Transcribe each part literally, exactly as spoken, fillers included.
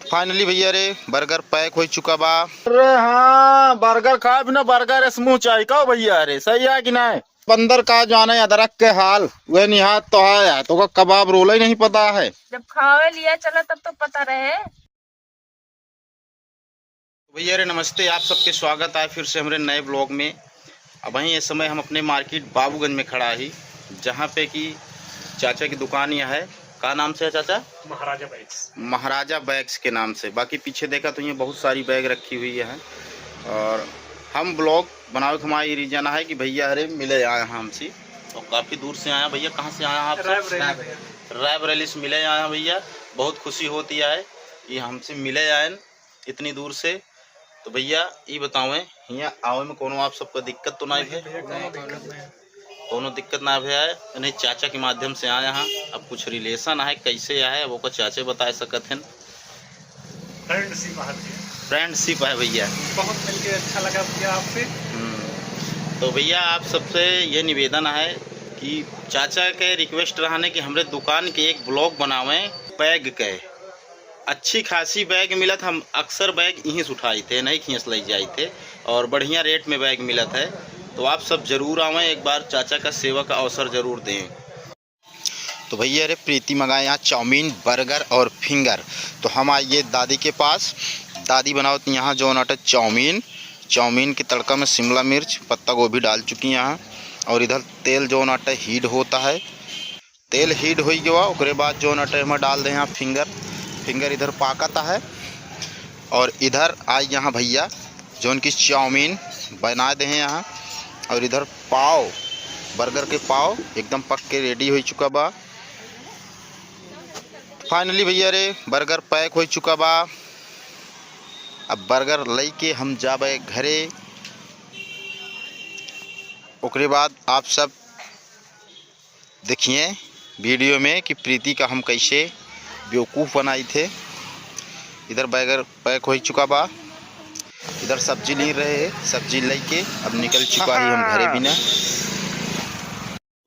Finally भैया रे, बर्गर पैक होइ चुका बा। अरे हाँ, बर्गर खाए बिना बर्गर ऐस मुँह चाही का भैया रे, सही है कि नाहीं? बंदर का जाने अदरक के हाल, वह निहात तो है, तो का कबाब रोल ही नहीं पता है। जब खावे लिया चला तब तो पता रहे। भैया रे नमस्ते, आप सबके स्वागत है फिर से हमरे नए ब्लॉग में। अबहीं इस समय हम अपने मार्केट बाबूगंज में खड़ा ही, जहाँ पे कि चाचा की दुकान यह है। का नाम से है चाचा? महाराजा बैग्स। महाराजा बैग्स के नाम से। बाकी पीछे देखा तो ये बहुत सारी बैग रखी हुई है। और हम ब्लॉग बनावे का हमारा ये रीजन है कि भैया हरे मिले आए हैं हमसे, और काफ़ी दूर से आया। भैया कहाँ से आया आप? रायबरेली भैया। रायबरेली से मिले आया भैया, बहुत खुशी होती है कि हमसे मिले आए इतनी दूर से। तो भैया, ई बतावें, हियाँ आवे में कोनो आप सबका दिक्कत तो नाहीं नहीं भे? भैया, कोनो दिक्कत नहीं है। कोनो दिक्कत ना भे है, इन्हें चाचा के माध्यम से आया हाँ। अब कुछ रिलेशन है, कैसे है, अब ओकर चाचे बताए सकत हैं। फ्रेंडशिप है भैया। फ्रेंडशिप है भैया। बहुत मिलके अच्छा लगा भैया आपसे। हम्म, तो भैया, आप सबसे ये निवेदन है कि चाचा के रिक्वेस्ट रहने कि हमरे दुकान के एक ब्लॉग बनावें बैग के। अच्छी खासी बैग मिलत, हम अक्सर बैग यहीं से उठाई थे, नहीं खींच लई जाई थे, और बढ़िया रेट में बैग मिलत है। तो आप सब जरूर आवें, एक बार चाचा का सेवा का अवसर जरूर दें। तो भैया रे, प्रीति मंगाए यहाँ चाउमीन, बर्गर और फिंगर। तो हम आइए दादी के पास। दादी बनावत यहाँ जौन अटे चाउमीन, चाउमीन के तड़का में शिमला मिर्च, पत्ता गोभी डाल चुकी यहाँ। और इधर तेल जौन अटे हीट होता है, तेल हीट होई गवा, ओकरे बाद जौन अटे में डाल दे यहाँ फिंगर, फिंगर इधर पाकता है। और इधर आई यहाँ भैया जौन की चाउमीन बना दे हैं यहाँ, और इधर पाव, बर्गर के पाव एकदम पक के रेडी हो चुका बा। फाइनली भैया रे, बर्गर पैक हो चुका बा। अब बर्गर लेके हम जाबे घरे, ओकरे बाद आप सब देखिए वीडियो में कि प्रीति का हम कैसे बेवकूफ़ बनाई थे। इधर बर्गर पैक हो चुका बा, इधर सब्जी ले रहे हैं, सब्जी लेके अब निकल चुका है हम घरे बिना।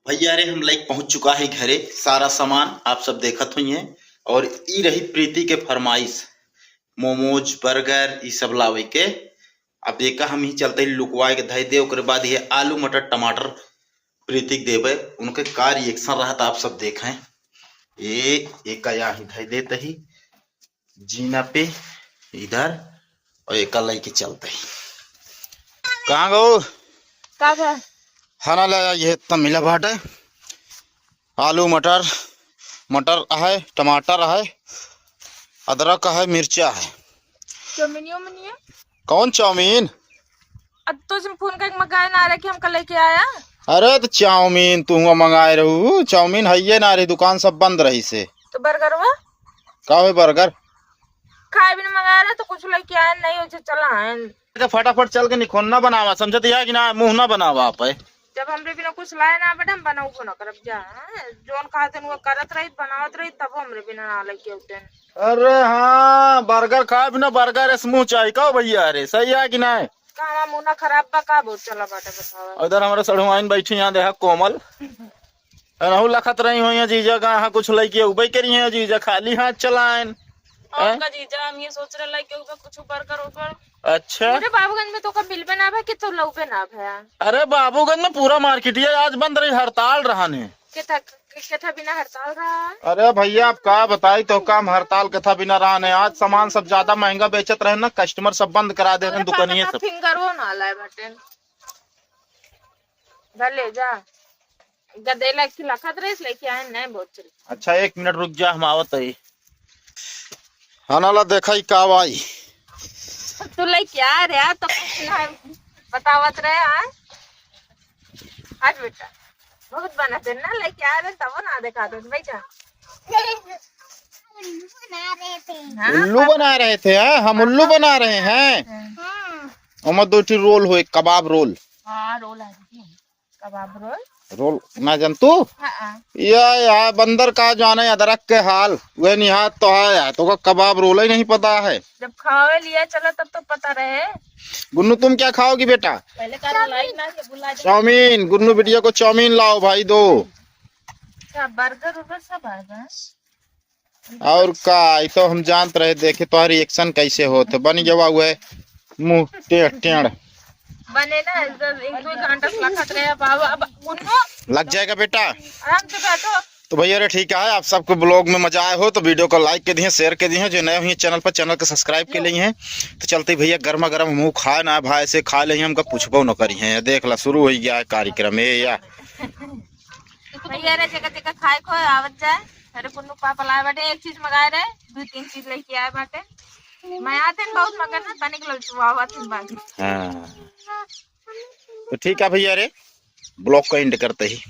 भैया रे, हम लेके पहुँच चुका है घरे सारा सामान, आप सब देखत हुई हैं। और ई रही प्रीति के फरमाइश, मोमोज, बर्गर, ई सब लावे के। अब एका हम ही चलते ही लुकवाए के धई दे, ओकरे बाद ये आलू, मटर, टमाटर प्रीति के देबे, उनके का रिएक्शन रहत आप सब देखें। ए, एका यहाँ ही धई देते ही जीना पे इधर, और एका लेके चलते ही। कहाँ गो? का बा? खाना ले आइए, इतना मिला बाटे। आलू, मटर, मटर है, टमाटर है, अदरक है, मिर्चा है। चाउमीनियो मनिया? कौन चाउमीन? अब तो तुम फोन करके मंगाए ना रहे कि हमका लेके आया। अरे तो चाउमीन तू हुआ मंगाए रहू, चाउमीन है ये ना रही, दुकान सब बंद रही से। तो बर्गरवा? का है बर्गर? खाए बिना मंगाए रहे तो कुछ लेके आए नहीं, उसे चला आए। तो फटाफट चल के निखोन्ना बनावा, समझत या कि ना, मुँह ना बनावा आप है। जब हमरे बिना कुछ लाए ना बेटा, हम बनाऊ को ना करब जा। हाँ, जौन कहते हैं वो करत रही, बनावत रही, तब हमरे बिना ना लेके होते हैं। अरे हाँ, बर्गर खाए बिना बर्गर ऐस मुँह चाही का भैया? अरे सही है कि नहीं? का हमार मुँह ना खराब बा का? बहुत चला बाटे बतावा। उधर हमारा सढ़ुआइन बैठी यहाँ देखा कोमल। अनहु लखत रही हो यहाँ जीजा का, हाँ कुछ लेके उबे करी हैं जीजा, खाली हाथ चलाएन। और हैं? का जीजा, हम ये सोच रहे लेके उबे कुछ बर्गर उर्गर। अच्छा। पूरे बाबूगंज में तो का मिलबे ना भे कि तो लौबे ना भे। अरे बाबूगंज में पूरा मार्केट ये आज बंद रही, हड़ताल रहने। केथा, केथा बिना हड़ताल रहा है? अरे भैया, आप का बताई तो काम हड़ताल केथा बिना रहने। आज सामान सब ज्यादा महंगा बेचत रहे ना, कस्टमर सब बंद करा दे रहे अरे दुकानिए पापा सब। फिंगरो ना लाए बटे। जा ले जा। गदेला एक ठो लखत रहे, लेके आए नहीं बहुत चल। अच्छा, एक मिनट रुक जा, हम आवत है। खाना ला देखा ही का आई। तू लेके आ रहा तो कुछ ना बतावत रहे, आ? आज बेटा, बहुत बना थे ना, लेके आ रहे तब ना देखा दो, बैठा। उल्लू बना रहे थे। हाँ, उल्लू पापा। बना रहे थे, हाँ? हम उल्लू बना रहे हैं। हाँ। ओमा दो ठो रोल हो, एक कबाब रोल। हाँ, रोल आ रही है। कबाब रोल। रोल ना जानतू? हाँ, हाँ। या, या बंदर का जाने अदरक के हाल, वह निहात तो है, या तो का कबाब रोल ही नहीं पता है। जब खावे लिया चला तब तो पता रहे। गुन्नू, तुम क्या खाओगी बेटा? पहले का रोल आई ना, ये भुला जा। चाउमीन, गुन्नू बिटिया को चाउमीन लाओ भाई, दो। अच्छा, बर्गर उर्गर सब आ गया। और का, ई तो हम जानत रहे, देखे तोहार reaction कैसे होत है। बन गवा हुआ है मुंह टेढ़ टेढ़। बने ना, एक दो घंटा से लखत रहे, अब, अब, अब उन्नो लग जाएगा बेटा। आराम से बैठो। तो भैया रे, ठीक है, आप सबको vlog में मजा आए हो तो video को like के दिए, share के दिए, जो नए हुए channel पर, channel को subscribe के लिए हैं। तो चलते भैया, गर्मा गर्म मुंह खाए ना भाई से खा ले, हमका पूछबो न करी है। देख ला, शुरू हो गया है कार्यक्रम। ए या भैया रे, जगह जगह खाए खो आवत जाए। अरे पुन्नू पापा लाए बाटे, एक चीज मंगाए रहे, दो तीन चीज लेके आए बाटे। मैं आते हैं बहुत, मगर ना तनिक ललचुआ हुआ थी बाकी। हाँ, तो ठीक है भैया रे, vlog को end करते ही।